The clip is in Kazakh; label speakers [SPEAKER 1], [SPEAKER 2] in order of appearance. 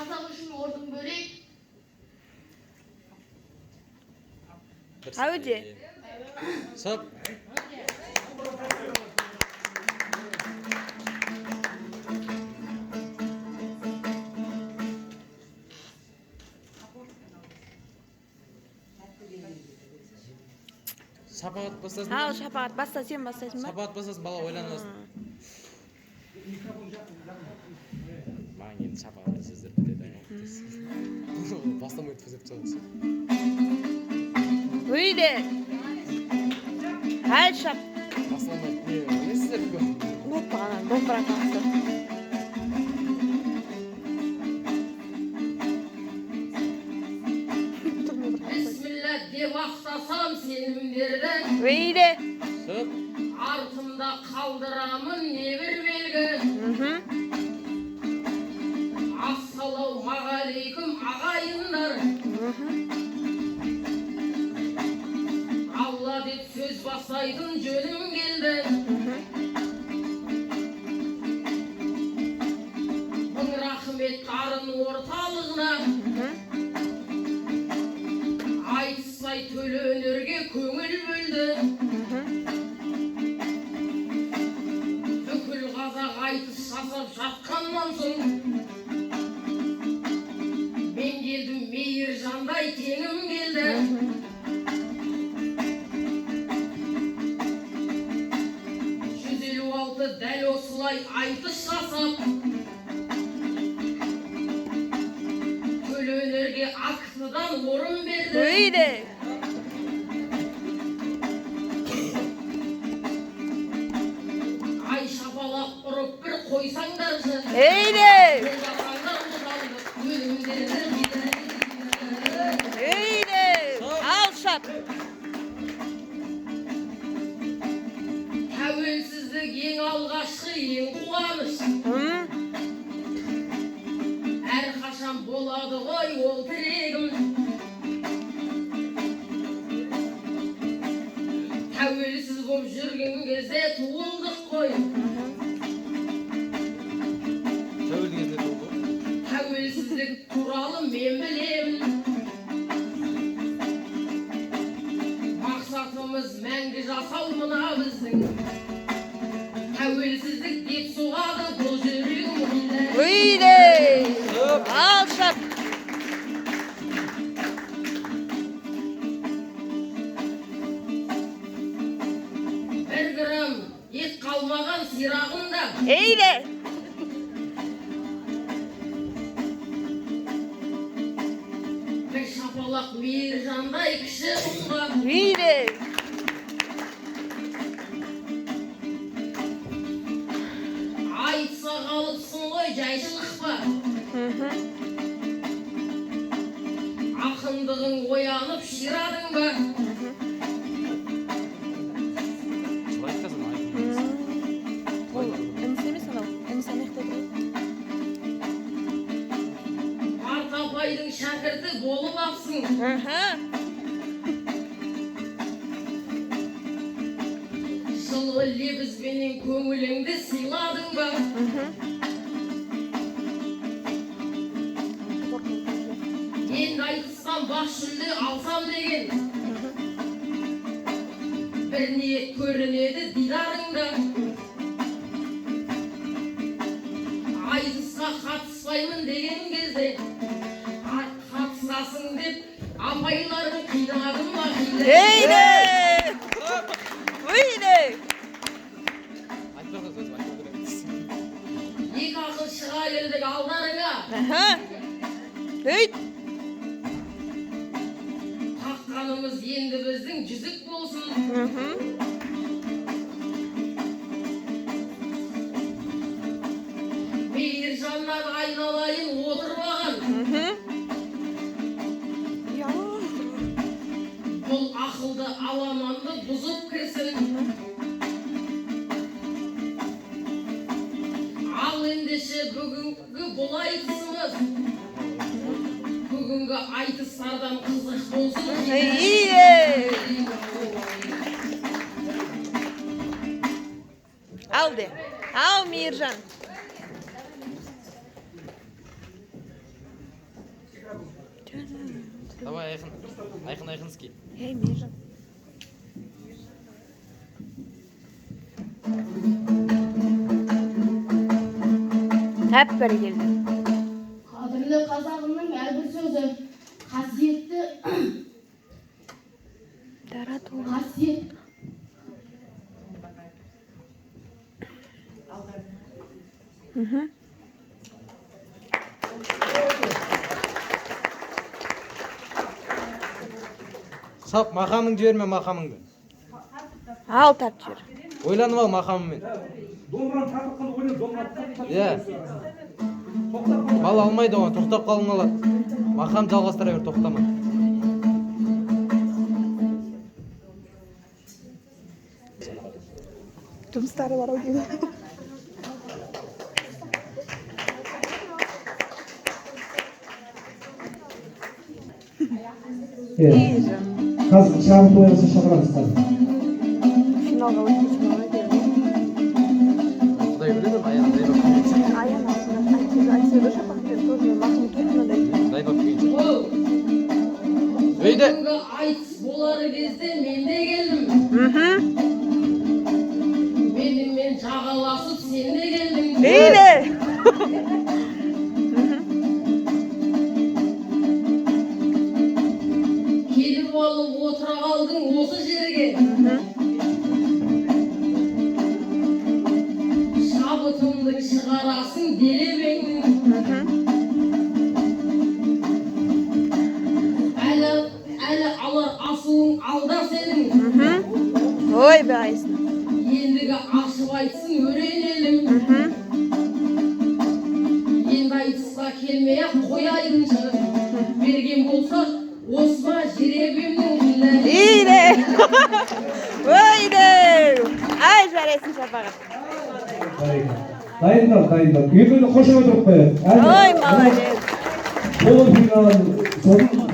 [SPEAKER 1] Қазақ үшін орның бөлек.
[SPEAKER 2] Бір
[SPEAKER 3] Әуде.
[SPEAKER 2] сәлем. Стоп. Шапағат бастасын.
[SPEAKER 3] Ал, Шапағат, баста, сен бастайсың ба?
[SPEAKER 2] Шапағат бастасын, бала ойланып алсын. Маған енді шапағат сөздер бітеді. Бастамай өткізіп тастаңыз.
[SPEAKER 3] Өйде. Әл, шап.
[SPEAKER 2] Бастамай не не сіздер көп.
[SPEAKER 3] Ұмытпаған, домбыра қағысы.
[SPEAKER 4] Бисмилля деп ақтасам сенімдерді.
[SPEAKER 3] Өйде.
[SPEAKER 2] Стоп.
[SPEAKER 4] Артымда қалдырамын не бір белгі. Ассалаумағалейкум, ағайындар. Алла деп сөз бастайтын жөнім келді. Мың рахмет Дарын орталығына. Айтыспай төл өнерге көңіл бөлді. Бүкіл қазақ айтыс жасап жатқаннан соң, мен келдім, Мейіржандай теңім келді. 156 дәл осылай айтыс жасап, төл өнерге актыдан орын берді.
[SPEAKER 3] Өйде.
[SPEAKER 4] Ай, шапалақ ұрып бір қойсаңдаршы.
[SPEAKER 3] Өйде.
[SPEAKER 4] Қолдасаңдар отандық өнімдерді.
[SPEAKER 3] Өйде. Ал, шап.
[SPEAKER 4] Тәуелсіздік ең алғашқы ең қуаныш. Әрқашан болады ғой ол тірегім. Тәуелсіз болып жүрген кезде туылдық қой.
[SPEAKER 2] Тәуелді кезде туылды.
[SPEAKER 4] Тәуелсіздік туралы мен білемін. Мақсатымыз мәңгі жасау мына біздің. Тәуелсіздік деп соғады бұл жүрегім.
[SPEAKER 3] Өйде.
[SPEAKER 2] Стоп.
[SPEAKER 3] Ал, шап.
[SPEAKER 4] Бір грамм ет қалмаған сирағында.
[SPEAKER 3] Өйде.
[SPEAKER 4] Бір шапалақ Мейіржандай кіші ұлға.
[SPEAKER 3] Өйде.
[SPEAKER 4] Айтса қалыпсың ғой, жайшылық па? Ақындығың оянып ширадың ба?
[SPEAKER 2] Жылайды қазір, айтын.
[SPEAKER 3] Ол інісі емес анау. Інісі ана жақта отыр ғой.
[SPEAKER 4] Марта апайдың шәкірті болып апсың. Жылы лебізбенен көңіліңді сыйладың ба? Енді айтыстан бас жүлде алсам деген бір ниет көрінеді дидарыңда. Айтысқа қатыспаймын деген кезде, қатысасың деп апайларың қинады ма?
[SPEAKER 3] Өйде. Өйде.
[SPEAKER 2] Айтпай ақ қой, айтпай ақ қой.
[SPEAKER 4] Екі ақын шыға келдік алдарыңа.
[SPEAKER 3] Өйт.
[SPEAKER 4] Таққанымыз енді біздің жүзік болсын. Мейіржаннан айналайын отырмаған.
[SPEAKER 3] Я.
[SPEAKER 4] Бұл ақылды аламанды бұзып кірсін. Ал ендеше, бүгінгі бұл айтысымыз бүгінгі айтыстардан қызық болсын.
[SPEAKER 3] Өйде. Ал де. Ал, Мейіржан.
[SPEAKER 2] Давай, Айқын. Айқын Айқынский.
[SPEAKER 3] Ей, Мержан. Әп, бәрекелді.
[SPEAKER 4] Қадірлі қазағымның әрбір сөзі қасиетті.
[SPEAKER 3] Дара туған.
[SPEAKER 4] Қасиет.
[SPEAKER 1] Сап, мақамыңды жіберме, мақамыңды.
[SPEAKER 3] Ал, тарт жібер.
[SPEAKER 1] Ойланып ал мақамымен.
[SPEAKER 5] Домбыраны тартып қалды, ойнап, домбыраны тартып.
[SPEAKER 1] Иә. Бал алмайды оған, тоқтап қалуын алады. Мақам жалғастыра бер, тоқтама.
[SPEAKER 3] Жұмыстары бар ау деймін.
[SPEAKER 6] Иә. Қазір шағын той болса, шақырамыз қазір.
[SPEAKER 3] Финалға өтпесін ғой деймін.
[SPEAKER 1] Құдай біледі, аян дайындап келген.
[SPEAKER 3] Аян алтын айтса, Шапақпен тоже мақым мынандай.
[SPEAKER 1] Дайындап келген.
[SPEAKER 4] Оу.
[SPEAKER 1] Өйде.
[SPEAKER 4] Бүгінгі айтыс болар кезде мен де келдім. Менімен жағаласып сен де келдің.
[SPEAKER 3] Дейді.
[SPEAKER 4] Келіп алып отыра қалдың осы жерге. Шабытымды шығарасың делебеңнің. Әлі алар асуың алда сенің.
[SPEAKER 3] Ойбай, айсын.
[SPEAKER 4] Ендігі ашып айтсын өренелім. Енді айтысқа келмей ақ қояйыншы. Берген болса осы ма жеребемнің?
[SPEAKER 3] Дейді. Ойды. Ай, жарайсың, Шапағат.
[SPEAKER 6] Бәрекелді. Дайындал, дайындал. Екеуі қошемет ұрып қояды.
[SPEAKER 3] Ой, молодец.
[SPEAKER 6] Полуфинал сосын.